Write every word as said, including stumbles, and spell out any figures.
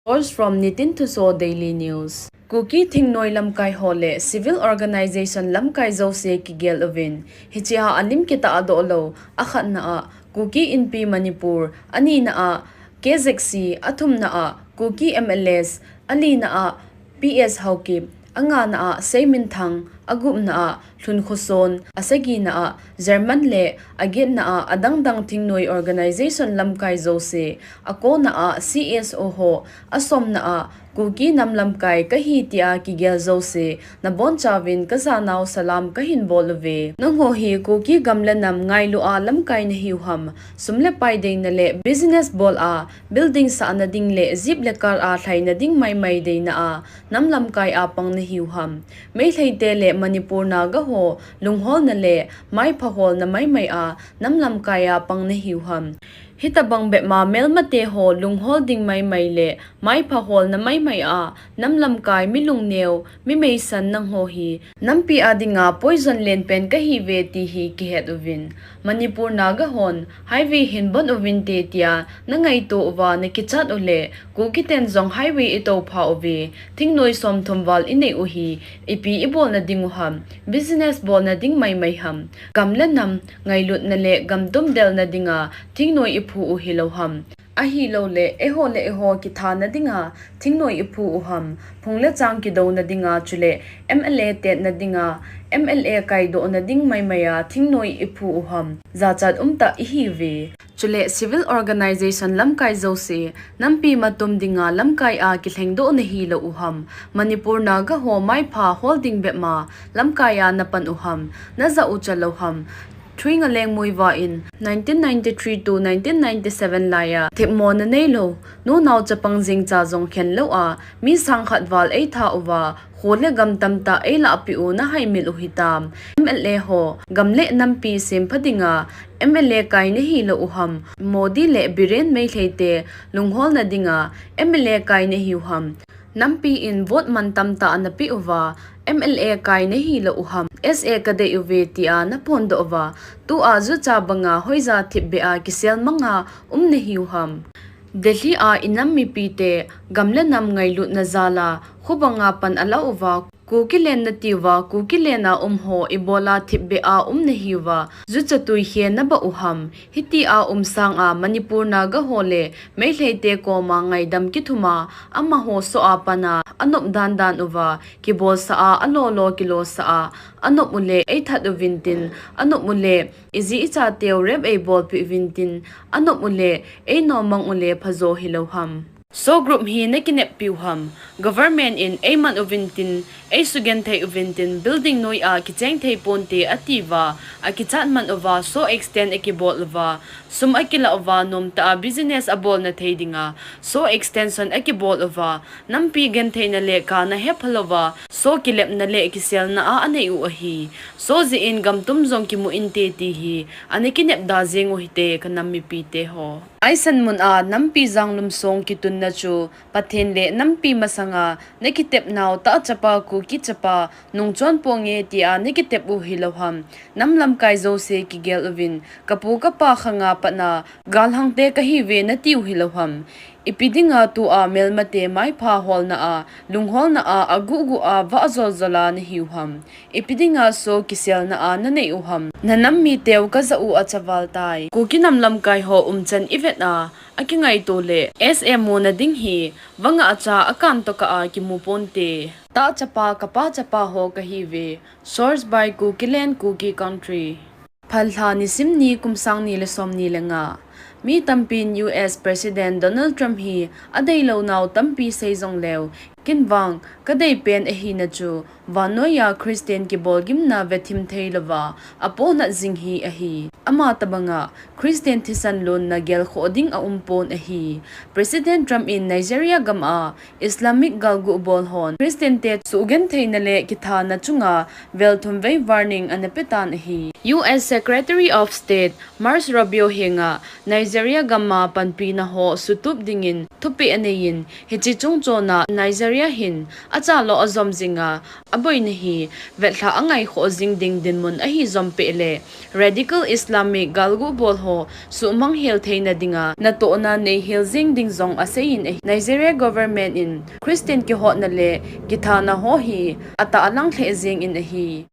Source from Nitin Thuso Daily News. Kuki thingnoi lamkai ho le civil organization lamkai jouse kigel uvin, hichea alim kitah doh lou, akhatna a Kuki Inpi Manipur, anina a K Z C, athumna a Kuki M L As, alina a P S Haokip, angana a Seiminthang, agupna a Lhunkhoson, asagina a German le agetna a adangdang thingnoi organization lamkai jouse, akona a C S O ho, asomna a Kuki nam lamkai kahi tia kigel jouse, nabonchauvin kajanau salam kahin bol uve. Nangho hi Kuki gam le nam ngailu a lamkai nahiu ham, sum le pai deina le business bol a, building sahna ding le jeep le car a lhaina ding maimai deina a, nam lamkai a pang nahiu ham. Meiteite le Manipur Naga ho lungholna le maipha holna maimai a, nam lamkai a pang nahiu ham. Hitobang bep ma melmate ho lunghol ding maimai le maipha holna maimai a, nam lamkai mi lungneo, mi meisan nangho hi, nampi a dinga poison lenpen kahiuve ti hi kihet uvin. Manipur Naga hon highway hin bon uvinte tia nangaito uva nakichat u le, Kukiten jong highway itoupha uve, thingnoi somthum val inei u hi, ipi ibolna ding u ham, business bolna ding maimai ham, gam le nam ngailutna le gam tumdelna dinga thingnoi iphu u hilou ham. Ahilouleh, eiho le eiho kithana dinga thingnoi iphu u ham, phung le chang kidouna dinga chule M L A tetna dinga, M L A kaidohna ding maimai a thingnoi iphu u ham, jachat umtah ihiuve. Chule civil organization lamkai jouse, nampi matum dinga lamkai a kilhengdoh nahilou u ham, Manipur Naga ho maipha hol ding bep ma lamkai a napan u ham, najah u chalou ham. Thuingaleng Muivah in nineteen ninety-three to nineteen ninety-seven laiya themmo nanei lou, nunao chapang jingcha jong khen lou a, mi sang khat val eitha uva, kho le gam tamtah eilahpeh u nahaimil u hitam. M L A ho, gam le nampi sempha dinga M L A kai nahilou u ham, Modi le Biren Meiteite lungholna dinga M L A kai nahiu ham. Nampi in vote man tamtah napeh uva, M L A kai nahilou u ham, S A kadei uve tia naphondoh uva, tua jucha banga hoija thipbeh a kisel manga um nahiu ham. Delhi a inam mipite, gam le nam ngailutna jal a, khubanga pan ala uva, Kukilen natiuva, Kukilen a um ho ibola thipbeh a um nahiuva, jucha tui hi nabah u ham. Hitia um sanga Manipur Naga ho le Meiteite koma ngaidam kithum a, amaho soh a pan a, anop dandan uva, kibolsah a, alolo kilosah a, anop u le eithat uvintin, anop u le iji ichateu rape eibolpeh uvintin, anop u le einomang u le phajo hilou ham. SoO group hi nakineppiu ham. Government in eiman uvintin, eisugenthei uvintin, building noi a kicheng thei ponte atiuva, akichat man uva, SoO extend akibol uva, sum akilah uva, nomtah a business abolna thei dinga SoO extension akibol uva, nampi gentheina le kana hepha louva, SoO kilepna le kiselna a anei u ahi. SoO jeh in gam tum jong kimu inte ti hi, ana kinepda jeng u hite kanam mipite ho. Aisan mun a nampi janglum song kitunna chu Pathen le nampi masanga nakitepnau tah chapa Kuki chapa nungchon ponge tia nakitep u hilou ham. Nam lamkai jouse kigel uvin, kapu kapa khanga patna galhangte kahiuve natiu hilou ham. Ipi dinga tua melmate maipha holna a, lungholna a, aguhguh a, vah joljol a nahiu ham. Ipi dinga SoO kiselna a nanei u ham. Nanam miteu kajah u achaval tai. Kuki nam lamkai ho umchan ivet a, akingaito le S A muna ding hi, vangah cha akan tokah a kimu ponte. Tah chapa, kapa chapa ho kahiuve. Source by Kukiland, Kuki Country. Phalha nisim ni kum sang ni le som ni le nga. Mi tampin U S President Donald Trump hi adeilou nau tampi sei jongleu, ken vang kadeipen ahina chu, vannoiya Christian kibolgimna vethim theilouva apohnat jing hi ahi. Ama tobanga Christian thisan lonna gelkhoh ding aumpon ahi. President Trump in Nigeria gam a Islamic galguh bol hon Christian te sugentheina le kithana chunga vel thumvei warning ana petan ahi. U S Secretary of State Marco Rubio henga Nigeria gam a panpina ho sutup dingin thupeh aneiyin, hiche chungchona Nigeria Nigeria hin achalo ajom jinga, aboina hi vetlha angaikhoh jing ding dinmun ahi jom peh le, radical Islamic galgu bol ho suhmang hel theina dinga natohna nei hel jing ding jong aseiyin ahi. Nigeria government in Christian kihotna le kithana ho hi atahlang lheh jengin ahi.